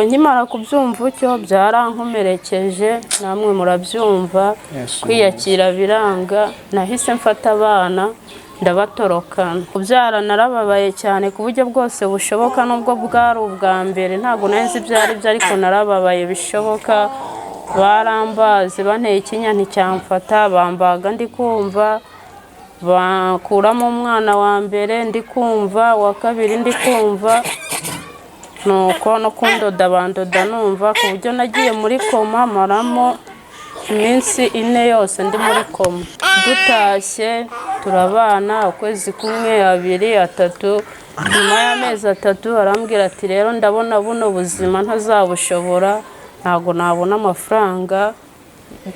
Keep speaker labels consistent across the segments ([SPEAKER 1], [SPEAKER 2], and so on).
[SPEAKER 1] Nkimara kubyumva utyo byarankomerekeje, namwe murabyumva. Kwiyakira biranga. Nahise mfata abana ndabatorokana. Kubyara narababaye cyane ku buryo bwose bushoboka, nubwo bwari ubwa mbere, ntabwo nari nzi ibyo ari byo, ariko narababaye bishoboka. Barambaze, banteye ikinya nticyamfata, bambaga ndi kumva, bakuramo umwana wa mbere ndi kumva, uwa kabiri ndi kumva, nuko no kundoda bandoda numva, ku buryo nagiye muri koma, maramo iminsi 4 yose ndi muri koma. Dutashye turabana ukwezi kumwe, abiri, atatu. Nyuma y'amezi 3 arambwira ati rero ndabona buno buzima ntazabushobora, ntabwo nabona amafaranga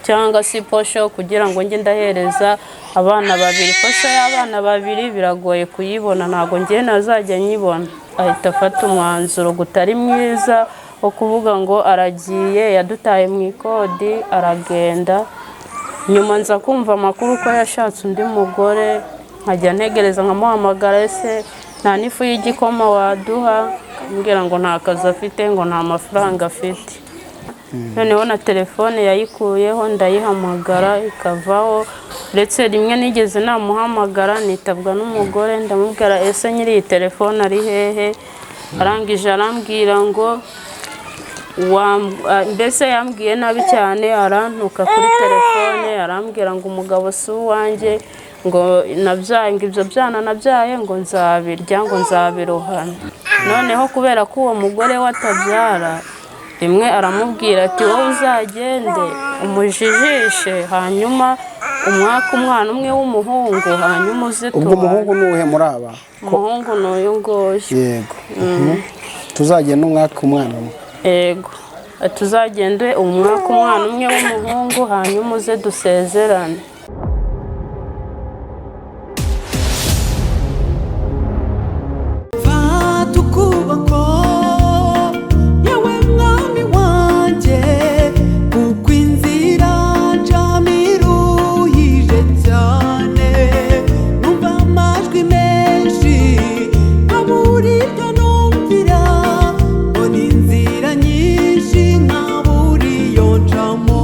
[SPEAKER 1] cyangwa se iposho kugira ngo njye ndahereza abana babiri. Iposho y'abana babiri biragoye kuyibona, ntabwo njye nazajya nyibona. Ahita afata umwanzuro utari mwiza wo kuvuga ngo aragiye, yadutaye mu ikodi aragenda. Nyuma nza kumva amakuru ko yashatse undi mugore, nkajya ntegereza nkamuhamagara, ese nta n'ifu y'igikoma waduha? Akambwira ngo nta kazi afite, ngo nta mafaranga afite. Noneho na telefone yayikuyeho, ndayihamagara ikavaho. Ndetse rimwe nigeze namuhamagara nitabwa n'umugore, ndamubwira ese nyiri iyi telefone ari hehe? Arangije arambwira ngo mbese yambwiye nabi cyane, arantuka kuri telefone, arambwira ngo umugabo si uwanjye, ngo nabyaye, ngo ibyo byana nabyaye ngo nzabirya, ngo nzabirohana. Noneho kubera ko uwo mugore we atabyara, rimwe aramubwira ati wowe uzagende umujijishe, hanyuma umwaka umwana umwe w'umuhungu, hanyuma uze
[SPEAKER 2] Ubwo
[SPEAKER 1] tubane.
[SPEAKER 2] Umuhungu ni uwuhe muri aba?
[SPEAKER 1] Umuhungu ni uyu nguyu.
[SPEAKER 2] Yego. Tuzagenda umwaka umwana umwe.
[SPEAKER 1] Yego, tuzagende umwaka umwana umwe w'umuhungu, hanyuma uze dusezerane.
[SPEAKER 3] Fata ukuboko, yewe mwami wanjye, kuko inzira ncamo iruhije cyane. Numva amajwi menshi nkabura iryo numvira, mbona inzira nyinshi nkabura iyo ncamo.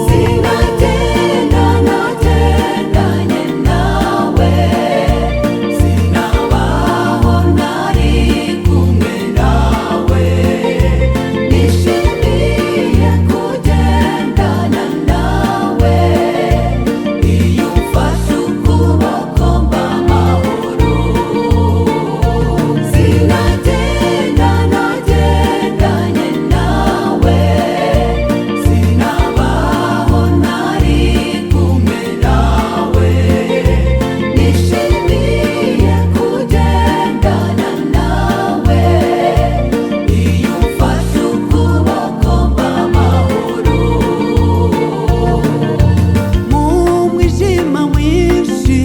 [SPEAKER 3] Sinagenda nagendanye nawe, sinabaho ntari kumwe nawe. Nishimiye kugendana nawe, iyo umfashe ukuboko mba amahoro. Sinagenda nagendanye nawe, sinabaho ntari kumwe nawe. Nishimiye kugendana nawe, iyo umfashe ukuboko mba amahoro. Mu mwijima mwinshi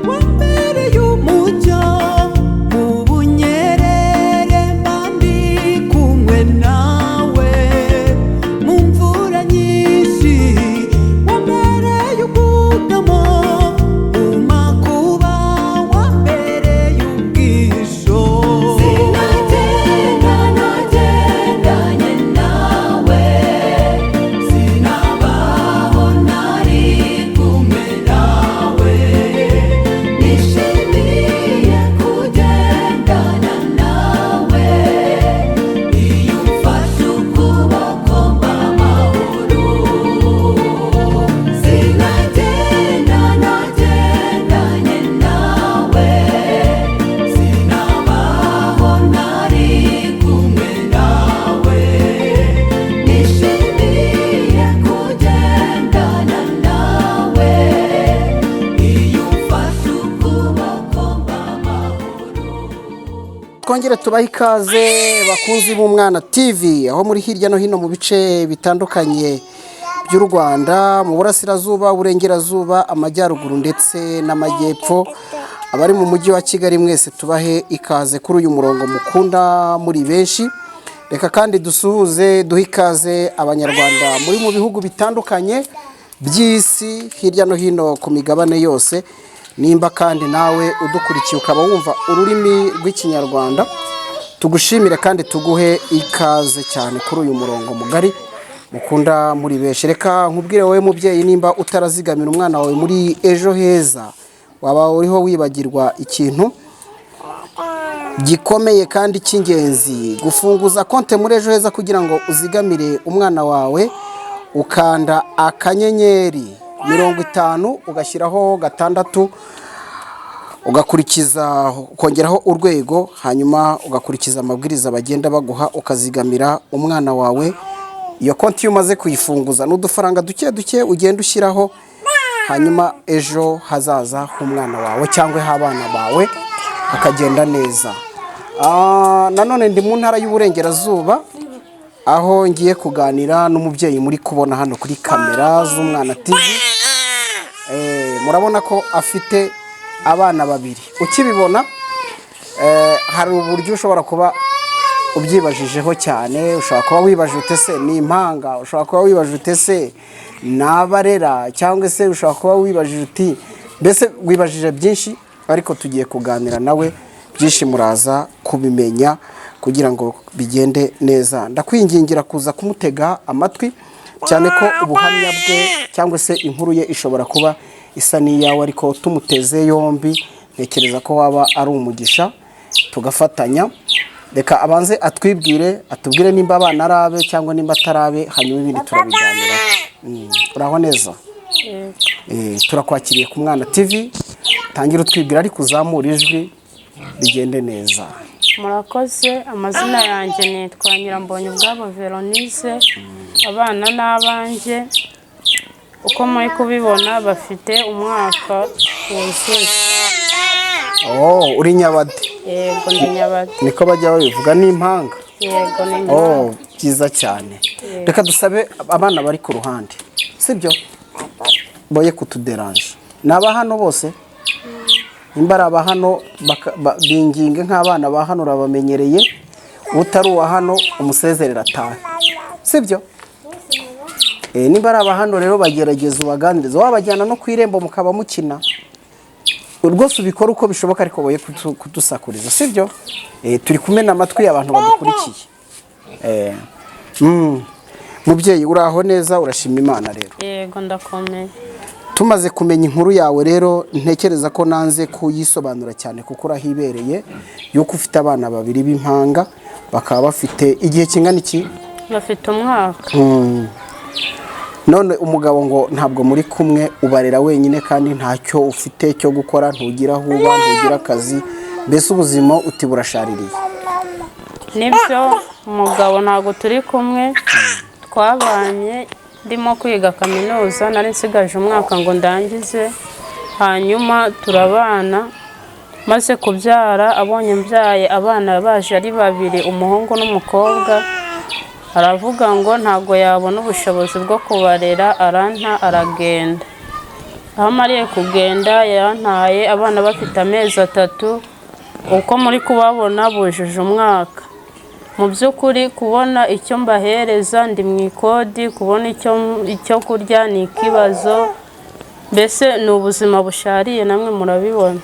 [SPEAKER 3] wambereye umucyo, mu bunyerere mba ndi kumwe nawe, mu mvura nyinshi wambereye ubwugamo, mu makuba wambereye ubwisho. Sinagenda nagendanye nawe, sinabaho ntari kumwe nawe. Nishimiye kugendana nawe, iyo umfashe ukuboko mba amahoro. Sinagenda nagendanye nawe, sinabaho ntari kumwe nawe. Nishimiye kugendana nawe, iyo umfashe ukuboko mba amahoro.
[SPEAKER 2] Twongere tubahe ikaze, bakunzi b'Umwana TV, aho muri hirya no hino mu bice bitandukanye by'u Rwanda, mu burasirazuba, uburengerazuba, amajyaruguru ndetse n'amajyepfo. Abari mu mujyi wa Kigali mwese tubahe ikaze kuri uyu murongo mukunda muri benshi. Reka kandi dusuhuze, duhe ikaze Abanyarwanda muri mu bihugu bitandukanye by'isi, hirya no hino ku migabane yose. Nimba kandi nawe udukurikiye ukaba wumva ururimi rw'Ikinyarwanda, Tugushimire kandi tuguhe ikaze cyane kuri uyu murongo mugari mukunda muri benshi. Reka nkubwire wowe mubyeyi, nimba utarazigamira umwana wawe muri Ejo Heza, waba uriho wibagirwa ikintu gikomeye kandi cy'ingenzi: gufunguza konti muri Ejo Heza. Kugira ngo uzigamire umwana wawe, ukanda *50 ugashyiraho 6, ugakurikiza, ukongeraho urwego, hanyuma ugakurikiza amabwiriza bagenda baguha, ukazigamira umwana wawe. Iyo konti iyo umaze kuyifunguza, ni udufaranga duke duke ugenda ushyiraho, hanyuma ejo hazaza h'umwana wawe cyangwa h'abana bawe hakagenda neza. Nanone ndi mu ntara y'Uburengerazuba, aho ngiye kuganira n'umubyeyi muri kubona hano kuri kamera z'Umwana TV. Murabona ko afite abana babiri. Ukibibona, hari uburyo ushobora kuba ubyibajijeho cyane. Ushobora kuba wibaje ute se ni impanga, ushobora kuba wibaje ute se ni abarera, cyangwa se ushobora kuba wibajije uti, mbese wibajije byinshi. Ariko tugiye kuganira nawe, byinshi muraza kubimenya kugira ngo bigende neza. Ndakwingingira kuza kumutega amatwi cyane, ko ubuhamya bwe cyangwa se inkuru ye ishobora kuba isa n'iyawe, ariko tumuteze yombi ntekereza ko waba ari umugisha tugafatanya. Reka abanze atwibwire, atubwire nimba abana ari abe cyangwa nimba atari abe, hanyuma ibindi turabiganiraho. Uraho neza?
[SPEAKER 1] Yego.
[SPEAKER 2] Turakwakiriye ku Mwana TV. Tangire utwibwira, ariko uzamure ijwi bigende neza.
[SPEAKER 1] Murakoze. Amazina yanjye nitwa Nyirambonye Ubwabo Veronise. Abana n'abanjye, uko muri kubibona, bafite umwaka wuzuye.
[SPEAKER 2] Oh, uri Nyabade?
[SPEAKER 1] Yego, ndi Nyabade.
[SPEAKER 2] Niko bajya babivuga, ni impanga?
[SPEAKER 1] Yego, ni
[SPEAKER 2] Oh.
[SPEAKER 1] impanga.
[SPEAKER 2] Byiza cyane. Reka dusabe abana bari ku ruhande, sibyo, boye kutuderanje. Ni aba hano bose? Nimba ari aba hano, binginge nk'abana ba hano urabamenyereye. Utari uwa hano umusezerera atahe, sibyo? Nimba ari aba hano rero, bagerageza ubaganiriza, wabajyana no ku irembo mukaba mukina rwose, ubikora uko bishoboka, ariko boye kudusakuriza, sibyo? Turi kumena amatwi y'abantu badukurikiye. Mubyeyi, uraho neza? Urashima Imana rero?
[SPEAKER 1] Yego, ndakomeye.
[SPEAKER 2] Tumaze kumenya inkuru yawe rero, ntekereza ko nanze kuyisobanura cyane kuko urahibereye, yuko ufite abana babiri b'impanga, bakaba bafite igihe kingana iki?
[SPEAKER 1] Bafite umwaka.
[SPEAKER 2] None umugabo ngo ntabwo muri kumwe, ubarera wenyine, kandi ntacyo ufite cyo gukora, ntugira aho uba, ntugira akazi, mbese ubuzima uti burashaririye.
[SPEAKER 1] Nibyo, umugabo ntabwo turi kumwe. Twabanye ndimo kwiga kaminuza, nari nsigaje umwaka ngo ndangize, hanyuma turabana. Maze kubyara, abonye mbyaye abana baje ari babiri, umuhungu n'umukobwa, aravuga ngo ntabwo yabona ubushobozi bwo kubarera, aranta aragenda. Aho amariye kugenda, yantaye abana bafite amezi 3. Uko muri kubabona, bujuje umwaka. Mu by'ukuri, kubona icyo mbahereza, ndi mu ikodi, kubona icyo kurya ni ikibazo. Mbese ni ubuzima bushariye, namwe murabibona.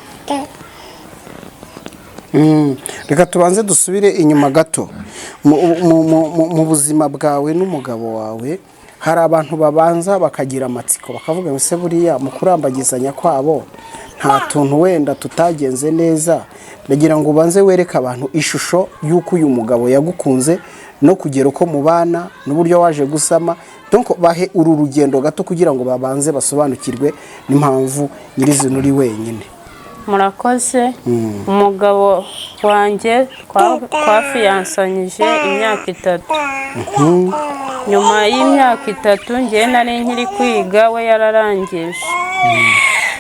[SPEAKER 2] Reka tubanze dusubire inyuma gato mu buzima bwawe n'umugabo wawe. Hari abantu babanza bakagira amatsiko, bakavuga ngo: "Se buriya mu kurambagizanya kwabo nta tuntu wenda tutagenze neza?" Ndagira ngo ubanze wereke abantu ishusho y'uko uyu mugabo yagukunze no kugera uko mubana n'uburyo waje gusama. Donc bahe uru rugendo gato kugira ngo babanze basobanukirwe n'impamvu nyirizina uri wenyine.
[SPEAKER 1] Murakoze. Umugabo wanjye twafiyansanyije imyaka 3. Nyuma y'imyaka 3, ngewe nari nkiri kwiga, we yararangije.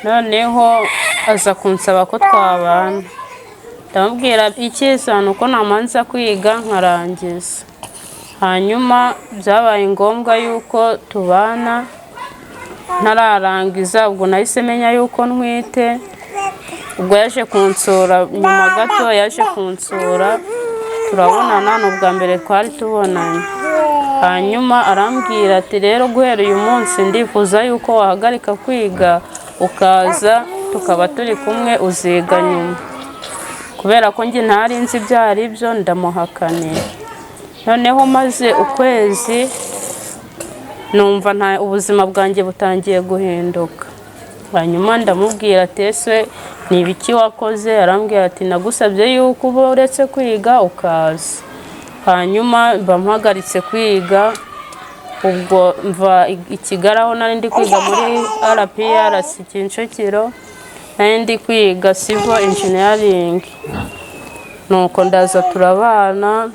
[SPEAKER 1] Noneho aza kunsaba ko twabana. Ndamubwira icyiza ni uko namanza kwiga nkarangiza. Hanyuma byabaye ngombwa yuko tubana ntararangiza. Ubwo nahise menya yuko ntwite. Ubwo yaje kunsura nyuma gato, yaje kunsura turabonana, ni ubwa mbere twari tubonanye. Hanyuma arambwira ati: "Rero guhera uyu munsi ndifuza yuko wahagarika kwiga, ukaza tukaba turi kumwe, uziga nyuma." Kubera ko njye ntari nzi ibyo ari byo, ndamuhakanira. Noneho maze ukwezi numva nta ubuzima bwanjye butangiye guhinduka. Hanyuma ndamubwira ati: "Ese ni ibiki wakoze?" Arambwira ati: "Nagusabye yuko uba uretse kwiga ukaza." Hanyuma mba mpagaritse kwiga. Ubwo mva i Kigali aho nari ndi kwiga muri RPRC Kicukiro, nari ndi kwiga civil engineering. Nuko ndaza turabana,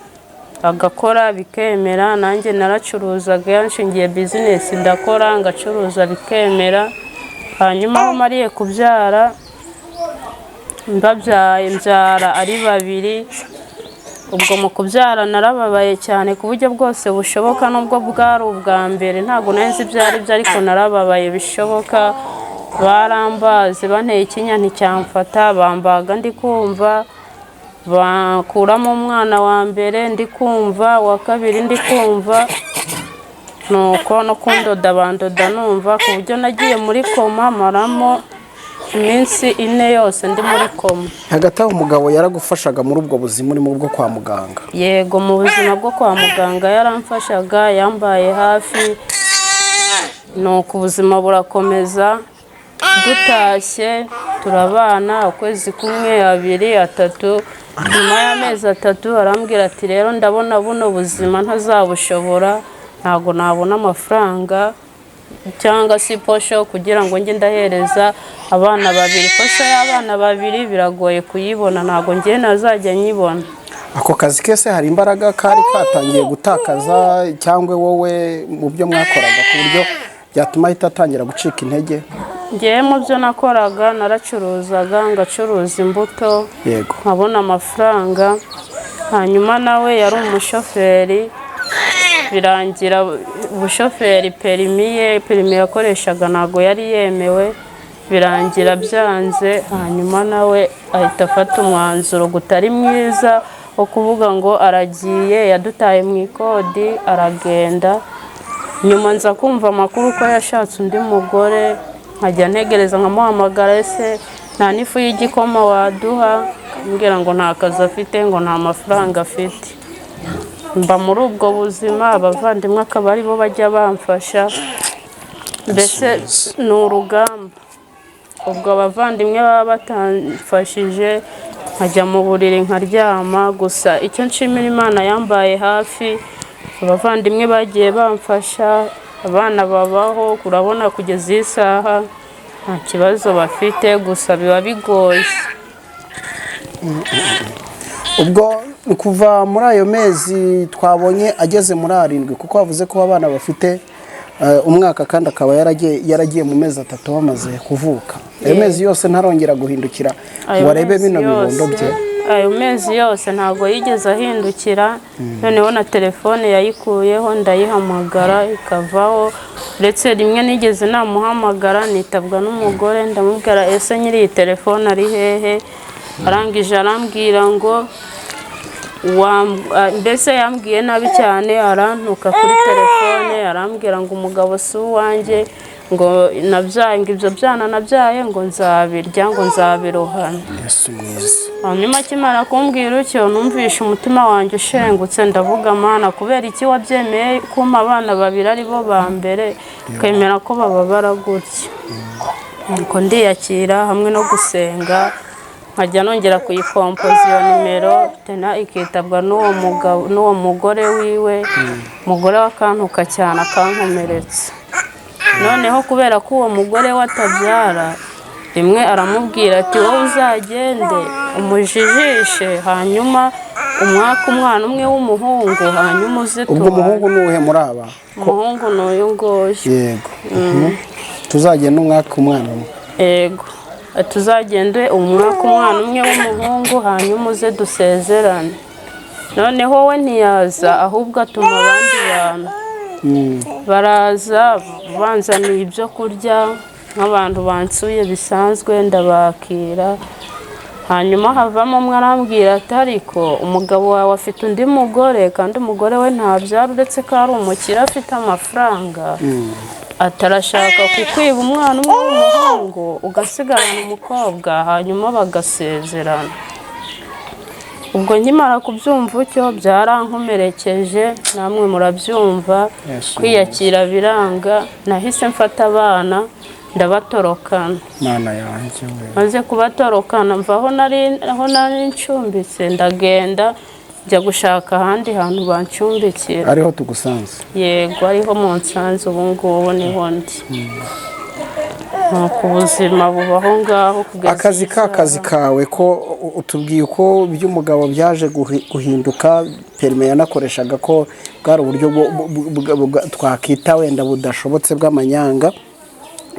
[SPEAKER 1] agakora bikemera, nanjye naracuruzaga, yanshingiye business, ndakora ngacuruza bikemera. Hanyuma aho mariye kubyara, mbabyaye mbyara ari babiri. Ubwo mu kubyara narababaye cyane ku buryo bwose bushoboka, nubwo bwari ubwa mbere, ntabwo nari nzi ibyo ari byo, ariko narababaye bishoboka. Barambaze, banteye ikinya nticyamfata, bambaga ndi kumva, bakuramo umwana wa mbere ndi kumva, uwa kabiri ndi kumva, nuko no kundoda bandoda numva, ku buryo nagiye muri koma, maramo iminsi 4 yose ndi muri koma.
[SPEAKER 2] Hagati aho umugabo yaragufashaga muri ubwo buzima urimo bwo kwa muganga?
[SPEAKER 1] Yego, mu buzima bwo kwa muganga yaramfashaga, yambaye hafi. Nuko ubuzima burakomeza, dutashye turabana ukwezi kumwe, abiri, atatu. Nyuma y'amezi 3 arambwira ati: "Rero ndabona buno buzima ntazabushobora, ntabwo nabona amafaranga cyangwa se iposho kugira ngo njye ndahereza abana babiri. Posho y'abana babiri biragoye kuyibona, ntabwo njye nazajya nyibona."
[SPEAKER 2] Ako kazi kese hari imbaraga kari katangiye gutakaza, cyangwa wowe mu byo mwakoraga, ku buryo byatuma ahita atangira gucika intege?
[SPEAKER 1] Ngewe mu byo nakoraga, naracuruzaga, ngacuruza imbuto, nkabona amafaranga. Hanyuma nawe yari umushoferi, birangira ubushoferi perimi ye, perimi yakoreshaga ntabwo yari yemewe, birangira byanze. Hanyuma nawe ahita afata umwanzuro utari mwiza wo kuvuga ngo aragiye, yadutaye mu ikodi aragenda. Nyuma nza kumva amakuru ko yashatse undi mugore, nkajya ntegereza nkamuhamagara: "Ese nta n'ifu y'igikoma waduha?" Ambwira ngo nta kazi afite, ngo nta mafaranga afite. Mba muri ubwo buzima, abavandimwe akaba aribo bajya bamfasha, mbese ni urugamba. Ubwo abavandimwe baba batamfashije, nkajya mu buriri nkaryama. Gusa icyo nshimira Imana, yambaye hafi, abavandimwe bagiye bamfasha, abana babaho, urabona kugeza iyi saha nta kibazo bafite, gusa biba bigoye.
[SPEAKER 2] Ubwo kuva muri ayo mezi twabonye ageze muri 7, kuko bavuze ko abana bafite umwaka kandi akaba yaragiye mu mezi 3 bamaze kuvuka, ayo mezi yose ntarongera guhindukira
[SPEAKER 1] Ayo
[SPEAKER 2] ngo arebe
[SPEAKER 1] mezi
[SPEAKER 2] bino bibondo
[SPEAKER 1] yose-
[SPEAKER 2] bye?
[SPEAKER 1] Ayo mezi yose ntabwo yigeze ahindukira. Noneho na telefone yayikuyeho, ndayihamagara ikavaho. Ndetse rimwe nigeze namuhamagara nitabwa n'umugore, ndamubwira: "Ese nyiri iyi telefone ari hehe?" Arangije arambwira ngo mbese yambwiye nabi cyane, arantuka kuri telefone, arambwira ngo umugabo si uwanjye, ngo nabyaye, ngo ibyo byana nabyaye ngo nzabirya, ngo nzabirohana.
[SPEAKER 2] Yesu mwiza!
[SPEAKER 1] Hanyuma akimara kumbwira utyo, numvishe umutima wanjye ushengutse, ndavuga: "Mana, kubera iki wabyemeye kumpa abana babiri ari bo ba mbere, ukemera ko bababara gutya?" Nuko ndiyakira hamwe no gusenga, nkajya nongera kuyikompoza iyo nimero, tena ikitabwa n'uwo mugabo, n'uwo mugore wiwe. Umugore we akantuka cyane, akankomeretsa. Noneho kubera ko uwo mugore we atabyara, rimwe aramubwira ati: "Wowe uzagende umujijishe, hanyuma umwaka umwana umwe w'umuhungu, hanyuma uze
[SPEAKER 2] Ubwo
[SPEAKER 1] tubane."
[SPEAKER 2] umuhungu ni uwuhe muri aba?
[SPEAKER 1] Umuhungu ni uyu nguyu.
[SPEAKER 2] Yego. Tuzagenda umwaka umwana umwe.
[SPEAKER 1] Yego, tuzagende umwaka umwana umwe w'umuhungu, hanyuma uze dusezerane. Noneho we ntiyaza, ahubwo atuma abandi bantu, baraza banzaniye ibyo kurya nk'abantu bansuye bisanzwe, ndabakira. Hanyuma havamo umwe arambwira ati: "Ariko umugabo wawe afite undi mugore, kandi umugore we ntabyara, uretse ko ari umukire afite amafaranga, atarashaka kukwiba umwana umwe w'umuhungu, ugasigarana umukobwa, hanyuma bagasezerana." Ubwo nkimara kubyumva utyo byarankomerekeje, namwe murabyumva.
[SPEAKER 2] Yesu.
[SPEAKER 1] Kwiyakira biranga, nahise mfata abana ndabatorokana.
[SPEAKER 2] Mana yanjye we!
[SPEAKER 1] Maze kubatorokana, mva aho nari ncumbitse, ndagenda njya gushaka ahandi hantu bancumbikira.
[SPEAKER 2] Ariho tugusanze?
[SPEAKER 1] Yego, ariho mu nsanze ubu ngubu niho ndi. Nuko ubuzima bubaho ngaho kugeza
[SPEAKER 2] Akazi
[SPEAKER 1] iyi
[SPEAKER 2] ka kazi
[SPEAKER 1] saha.
[SPEAKER 2] kawe ko utubwiye uko by'umugabo byaje guhinduka, perime yanakoreshaga ko bwari uburyo twakita wenda budashobotse bw'amanyanga,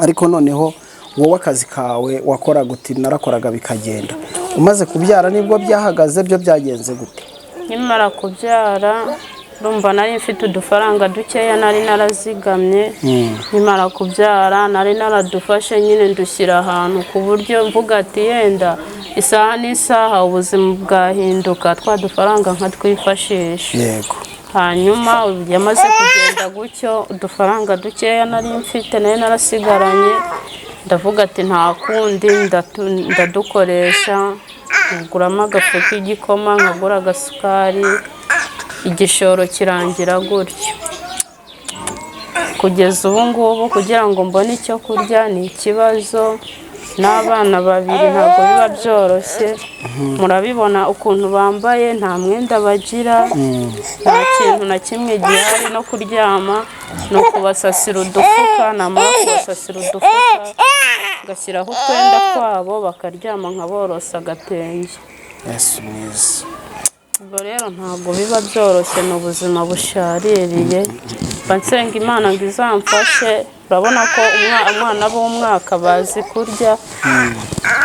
[SPEAKER 2] ariko noneho wowe akazi kawe wakoraga uti narakoraga bikagenda, umaze kubyara nibwo byahagaze, byo byagenze gute?
[SPEAKER 1] Nkimara kubyara, urumva nari mfite udufaranga dukeya nari narazigamye. Nkimara kubyara nari naradufashe nyine, ndushyira ahantu ku buryo mvuga ati yenda isaha n'isaha ubuzima bwahinduka, twa dufaranga nkatwifashisha. Hanyuma yamaze kugenda gutyo, udufaranga dukeya nari mfite nari narasigaranye, ndavuga ati nta kundi, ndadukoresha nguramo agafu k'igikoma, nkagura agasukari, igishoro kirangira gutyo. Kugeza ubu ngubu kugira ngo mbone icyo kurya ni ikibazo, n'abana babiri ntabwo biba byoroshye. Murabibona ukuntu bambaye, nta mwenda bagira, nta kintu na kimwe gihari. No kuryama ni ukubasasira udufuka, namara kubasasira udufuka ngashyiraho utwenda twabo bakaryama, nkaborosa agatenge.
[SPEAKER 2] Yesu mwiza!
[SPEAKER 1] Ubwo rero ntabwo biba byoroshye, ni ubuzima bushaririye. Mba nsenga Imana ngo izamfashe. Urabona ko umwana b'umwaka bazi kurya,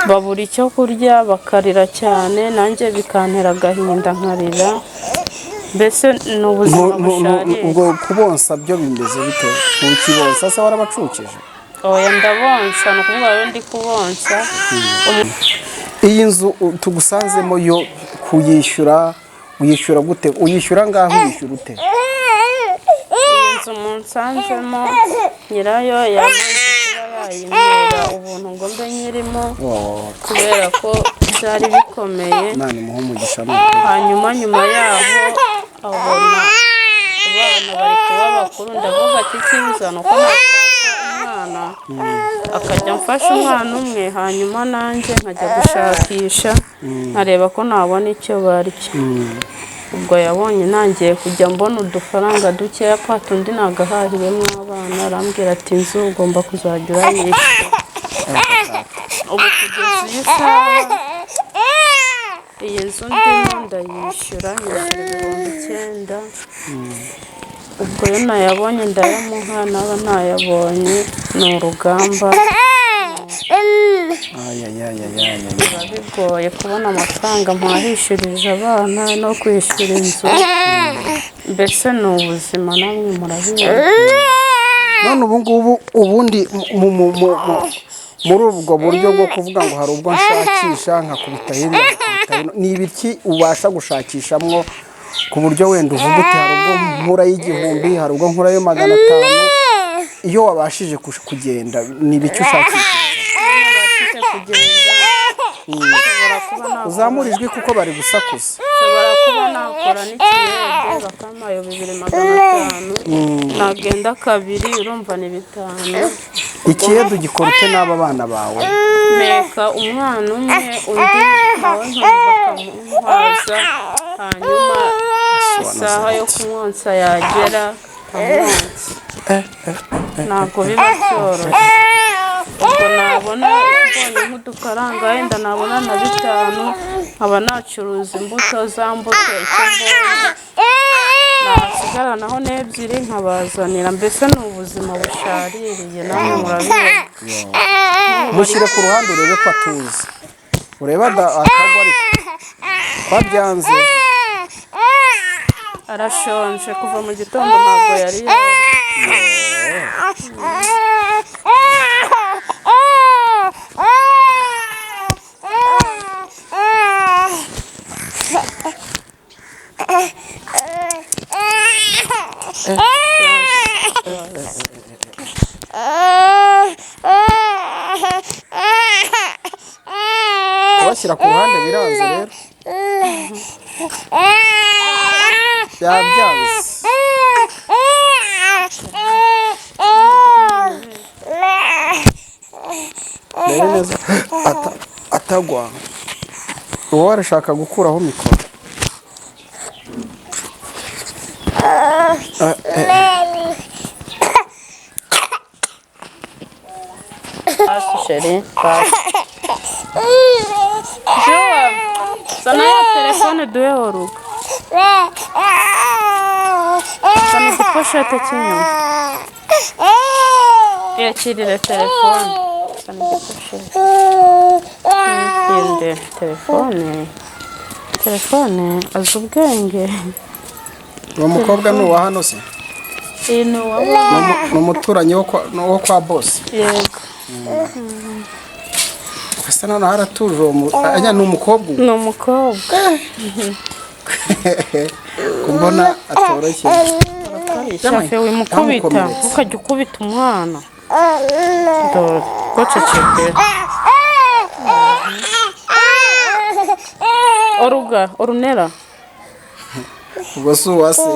[SPEAKER 1] babura icyo kurya bakarira cyane, nanjye bikantera agahinda nkarira. Mbese ni ubuzima bushaririye.
[SPEAKER 2] Ubwo kubonsa byo bimeze bite? Ukibonsa se warabacukije?
[SPEAKER 1] Oya, ndabonsa, ni ukuvuga rero ndi kubonsa.
[SPEAKER 2] Iyi nzu tugusanzemo yo kuyishyura, uyishyura gute? Uyishyura ngaho, uyishyura ute?
[SPEAKER 1] Iyi nzu munsanzemo, nyirayo yamaze kuba yayimpera ubuntu ngo mbe nyirimo,
[SPEAKER 2] Oh,
[SPEAKER 1] kubera ko byari bikomeye.
[SPEAKER 2] Imana imuhe umugisha ni ukuri.
[SPEAKER 1] Hanyuma nyuma yaho abona abana bari kuba bakuru, ndavuga ati icyiza ni uko nashaka umwana akajya amfasha umwana umwe, hanyuma nanjye nkajya gushakisha nkareba ko nabona icyo barya. Ubwo yabonye ntangiye kujya mbona udufaranga dukeya, kwa tundi nagahahiyemo abana, arambwira ati inzu ugomba kuzajya urayishyura. Ubu kugeza iyi saha iyi nzu ndimo ndayishyura, nyishyura 9000. Ubwo iyo nayabonye ndayamuha, naba ntayabonye ni urugamba.
[SPEAKER 2] Ayayayayaya.
[SPEAKER 1] Biba bigoye kubona amafaranga mpahishiriza abana no kwishyura inzu. Mbese ni ubuzima, namwe murabibona.
[SPEAKER 2] None ubu ngubu ubundi muri ubwo buryo bwo kuvuga ngo hari ubwo nshakisha nkakubita hirya nkakubita hino, ni ibiki ubasha gushakishamwo ku buryo wenda uvuga uti hari ubwo nkurayo 1000, hari ubwo nkurayo 500? Iyo wabashije kugenda ni ibiki ushakisha?
[SPEAKER 1] Nabashije kugenda, nshobora kuba nakora
[SPEAKER 2] Uzamura ijwi kuko bari gusakuza.
[SPEAKER 1] Nshobora kuba nakora n'ikiyede bakampaye 2500, nagenda kabiri urumva ni 5.
[SPEAKER 2] Ikiyede ugikora ute n'aba bana bawe?
[SPEAKER 1] Mpeka umwana umwe, undi nawe nkumva akamuhaza, hanyuma isaha yo kumwonsa yagera nkamwonsa. Ntabwo biba byoroshye. Ubwo nabona mbonye nk'udufaranga, wenda nabona na 5, nkaba nacuruza imbuto, za mbuto icyo mbonye nasigaranaho n'ebyiri nkabazanira. Mbese ni ubuzima bushaririye, namwe murabibona.
[SPEAKER 2] Mushyire ku ruhande urebe ko atuzi, urebe atagwa, ariko ko byanze.
[SPEAKER 1] Arashonje, kuva mu gitondo ntabwo yari yarya.
[SPEAKER 2] Kubashyira ku ruhande biranze rero. Yabyanze. Reba neza atagwa. Uwo arashaka gukuraho mikoro.
[SPEAKER 1] Pasi chérie, pasi. Joa, zana ya telefone duhe Oruga. Zana igiposhete cy'inyuma. Yakirire telefone. Zana igiposhete. Yende telefone. Telefone azi ubwenge.
[SPEAKER 2] Uwo mukobwa ni uwa hano se?
[SPEAKER 1] Iyi ni uwa
[SPEAKER 2] Ni umuturanyi wo kwa bosi.
[SPEAKER 1] Yego.
[SPEAKER 2] Ese noneho haratuje uwo anya ni umukobwa uwo?
[SPEAKER 1] Ni umukobwa.
[SPEAKER 2] Kumbona atoroshye.
[SPEAKER 1] Shafe wimukubita,
[SPEAKER 2] Ntamukomeretse.
[SPEAKER 1] ukajya ukubita umwana. Dore, gocecekera. Oruga, orunera.
[SPEAKER 2] Ubwo si uwa se.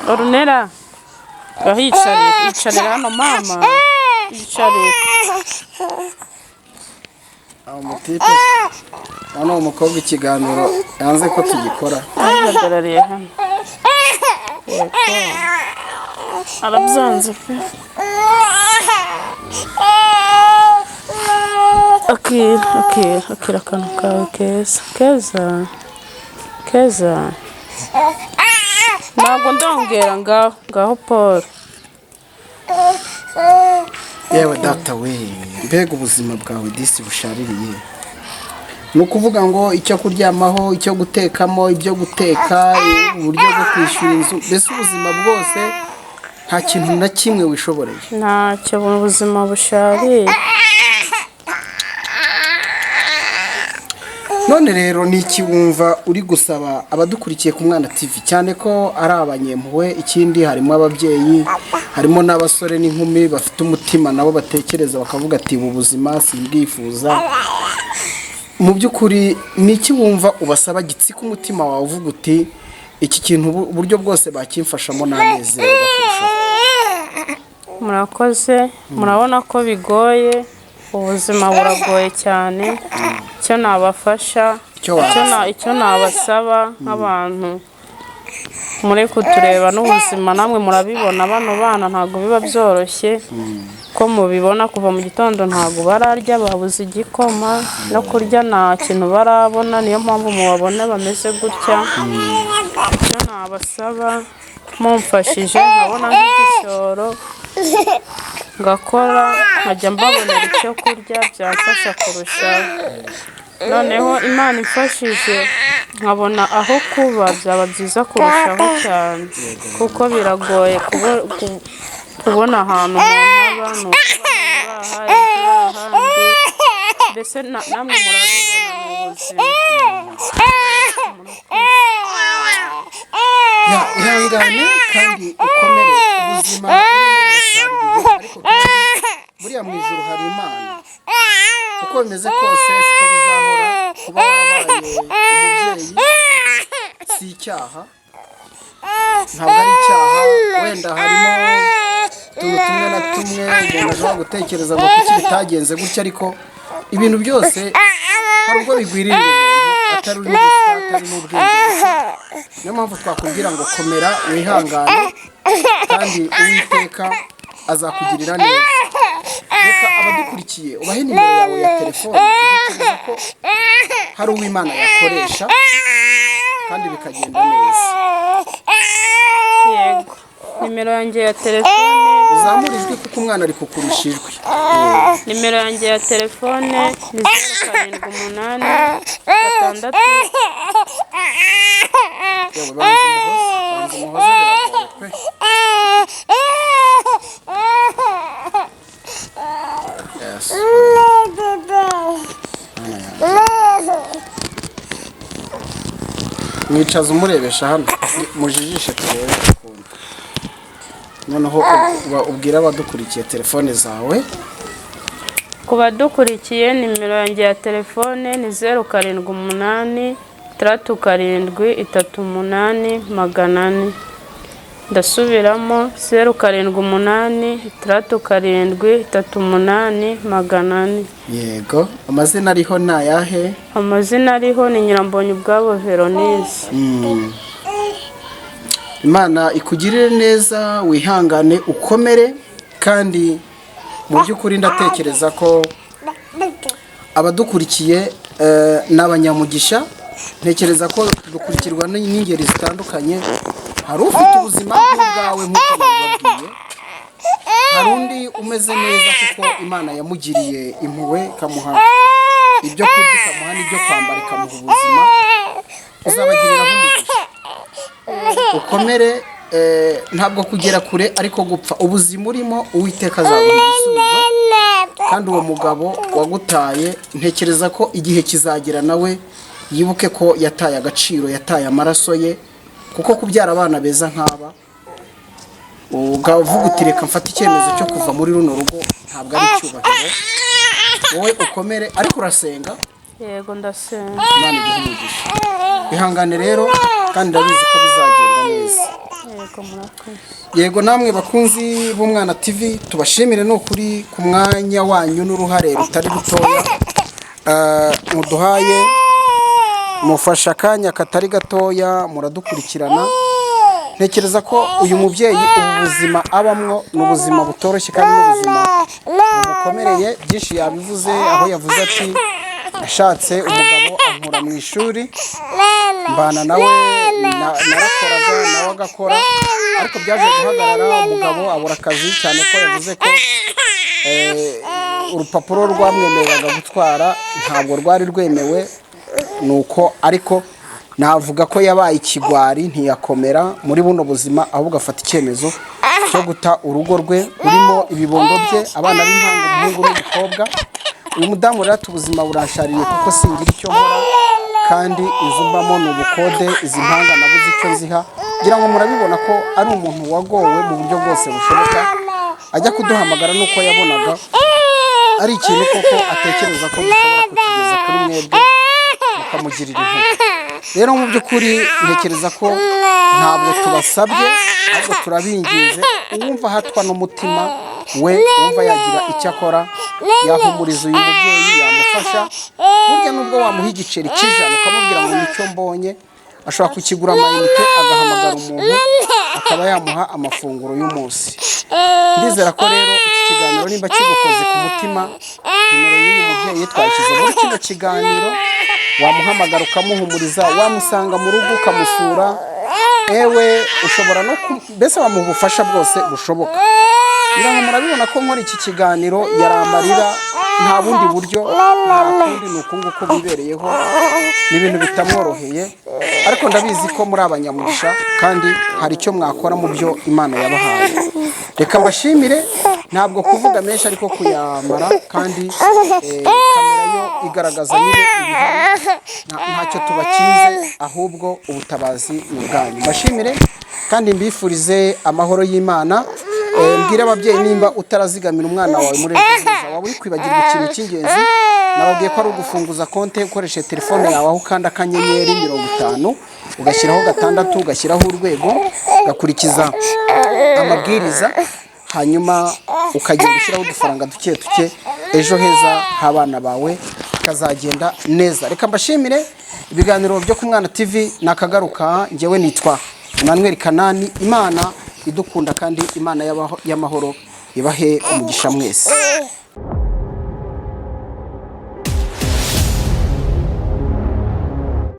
[SPEAKER 1] Orunera. Ngaho yicarire, yicarire hano mama. Yicarire.
[SPEAKER 2] Aho mutipe. Hano uwo mukobwa ikiganiro yanze ko tugikora.
[SPEAKER 1] Ahagarariye hano. Yego. Arabyanze pe. Akira, akira, akira akantu kawe keza. Keza. Keza. Ntabwo ndongera ngaho, ngaho Paul.
[SPEAKER 2] Yewe data we, mbega ubuzima bwawe disi bushaririye. Ni ukuvuga ngo icyo kuryamaho, icyo gutekamo, ibyo guteka, uburyo bwo kwishyura inzu, mbese ubuzima bwose nta kintu na kimwe wishoboreye.
[SPEAKER 1] Ntacyo mu buzima bushariye.
[SPEAKER 2] None rero ni iki wumva uri gusaba abadukurikiye ku Mwana TV, cyane ko ari abanyempuhwe, ikindi harimo ababyeyi, harimo n'abasore n'inkumi bafite umutima nabo batekereza bakavuga ati ubu buzima simbwifuza. Mu by'ukuri ni iki wumva ubasaba gitsika umutima wawe uvuga uti iki kintu uburyo bwose bakimfashamo nanezerwa kurushaho?
[SPEAKER 1] Murakoze, murabona ko bigoye, ubuzima buragoye cyane. Icyo nabafasha,
[SPEAKER 2] Icyo wabasaba.
[SPEAKER 1] icyo nabasaba nk'abantu muri kutureba n'ubuzima namwe murabibona, bano bana ntabwo biba byoroshye ko mubibona kuva mu gitondo ntabwo bararya, babuze igikoma no kurya nta kintu barabona, niyo mpamvu mubabona bameze gutya. Icyo nabasaba mumfashije nkabona nk'igishoro ngakora nkajya mbabonera icyo kurya byamfasha kurushaho. Noneho Imana imfashije nkabona aho kuba byaba byiza kurushaho cyane, kuko biragoye kubona ahantu umuntu aba, ni ukuba aha, ejo ahandi, mbese namwe murabibona mu buzima.
[SPEAKER 2] Ya, ihangane kandi ukomere, ubuzima burimo burashaririye, ariko kandi buriya mu ijuru hari Imana. Uko bimeze kose siko bizahora, kuba warabaye umubyeyi si icyaha, ntabwo ari icyaha, wenda harimo utuntu tumwe na tumwe umuntu ashobora gutekereza ngo kuki bitagenze gutya, ariko ibintu byose hari ubwo bigwirira umuntu atari n'ubuswa, atari n'ubwenge gusa. Niyo mpamvu twakubwira ngo komera wihangane kandi Uwiteka azakugirira neza. Reka abadukurikiye ubahe nimero yawe ya telefone, ntekereza ko hari uw'Imana yakoresha kandi bikagenda neza.
[SPEAKER 1] Yego, nimero yanjye ya telefone.
[SPEAKER 2] Uzamure ijwi kuko umwana ari kukurusha ijwi.
[SPEAKER 1] Nimero yanjye ya telefone ni 0 7 8 6.
[SPEAKER 2] Yewe, banza umuhoze, banza umuhoze biragoye pe. Yes. Mwicaza umurebesha hano, mujijishe turebe ukuntu. Noneho ubwira abadukurikiye telefone zawe.
[SPEAKER 1] Ku badukurikiye, nimero yanjye ya telefone ni 0786738400. Ndasubiramo: 0786738400.
[SPEAKER 2] Yego, amazina ariho ni ayahe?
[SPEAKER 1] Amazina ariho ni Nyirambonye Ubwabo Veronise.
[SPEAKER 2] Imana ikugirire neza, wihangane, ukomere. Kandi mu by'ukuri ndatekereza ko abadukurikiye ni abanyamugisha. Ntekereza ko dukurikirwa n'ingeri zitandukanye. Hari ufite ubuzima bw'ubwawe nk'uko babibabwiye, hari undi umeze neza kuko Imana yamugiriye impuhwe, ikamuha ibyo kurya, ikamuha n'ibyo kwambara, ikamuha ubuzima. Uzabagirira umugisha, ukomere. Ntabwo kugera kure ariko gupfa. Ubuzima urimo, Uwiteka azaguha igisubizo. Kandi uwo mugabo wagutaye, ntekereza ko igihe kizagera nawe yibuke ko yataye agaciro, yataye amaraso ye, kuko kubyara abana beza nk'aba ukavuga uti: "Reka mfate icyemezo cyo kuva muri runo rugo", ntabwo ari icyubahiro. Wowe ukomere, ariko urasenga?
[SPEAKER 1] Yego, ndasenga.
[SPEAKER 2] Imana iguhe umugisha. Ihangane rero, kandi ndabizi ko bizagenda neza.
[SPEAKER 1] Yego, murakoze.
[SPEAKER 2] Yego, namwe bakunzi b'Umwana TV, tubashimire ni ukuri ku mwanya wanyu n'uruhare rutari rutoya muduhaye. Mufasha akanya katari gatoya muradukurikirana. Ntekereza ko uyu mubyeyi, ubu buzima abamwo ni ubuzima butoroshye kandi n'ubuzima bumukomereye. Byinshi yabivuze, aho yavuze ati: "Nashatse umugabo ankura mu ishuri, mbana nawe, narakoraga nawe agakora, ariko byaje guhagarara, umugabo abura akazi", cyane ko yavuze ko urupapuro rwamwemereraga gutwara ntabwo rwari rwemewe. Nuko ariko navuga ko yabaye ikigwari, ntiyakomera muri buno buzima, ahubwo afata icyemezo cyo guta urugo rwe rurimo ibibondo bye, abana b'impanga, umuhungu n'umukobwa. Uyu mudamu rero ati: "Ubuzima burashariye kuko singira icyo nkora, kandi inzu mbamo ni ubukode, izi mpanga nabuze icyo nziha." Ngira ngo murabibona ko ari umuntu wagowe mu buryo bwose bushoboka. Ajya kuduhamagara nuko yabonaga ari ikintu koko atekereza ko dushobora kukigeza kuri mwebwe mukamugirira impuhwe. Rero mu by'ukuri ntekereza ko ntabwo tubasabye, ahubwo turabinginze. Uwumva ahatwa n'umutima we, wumva yagira icyo akora, yahumuriza uyu mubyeyi, yamufasha. Burya nubwo wamuha igiceri cy'ijana ukamubwira ngo nicyo mbonye, ashobora kukigura amayinite agahamagara umuntu akaba yamuha amafunguro y'umunsi. Ndizera ko rero iki kiganiro nimba kigukoze ku mutima, nimero y'uyu mubyeyi twashyize muri kino kiganiro, wamuhamagara ukamuhumuriza, wamusanga mu rugo ukamusura, ewe ushobora no mbese wamuha ubufasha bwose bushoboka. Ngira ngo murabibona ko nkora iki kiganiro yari amarira, nta bundi buryo, nta kundi, ni uku nguku bibereyeho, ni ibintu bitamworoheye. Ariko ndabizi ko muri abanyamugisha kandi hari icyo mwakora mu byo Imana yabahaye. Reka mbashimire. Ntabwo kuvuga menshi ariko kuyamara, kandi kamera yo igaragaza nyine ibihari. Ntacyo tubakinze, ahubwo ubutabazi ni ubwanyu. Mbashimire kandi mbifurize amahoro y'Imana. Mbwire ababyeyi, nimba utarazigamira umwana wawe muri Ejo Heza, waba uri kwibagirwa ikintu cy'ingenzi. Nababwiye ko ari ugufunguza konti ukoresheje telefone yawe, aho ukanda *50 ugashyiraho 6 ugashyiraho urwego, ugakurikiza amabwiriza, hanyuma ukagenda ushyiraho udufaranga duke duke, Ejo Heza h'abana bawe kazagenda neza. Reka mbashimire. Ibiganiro byo ku Mwana TV nakagaruka. Njyewe nitwa Emmanuel Kanani. Imana idukunda kandi Imana y'amahoro ibahe umugisha mwese.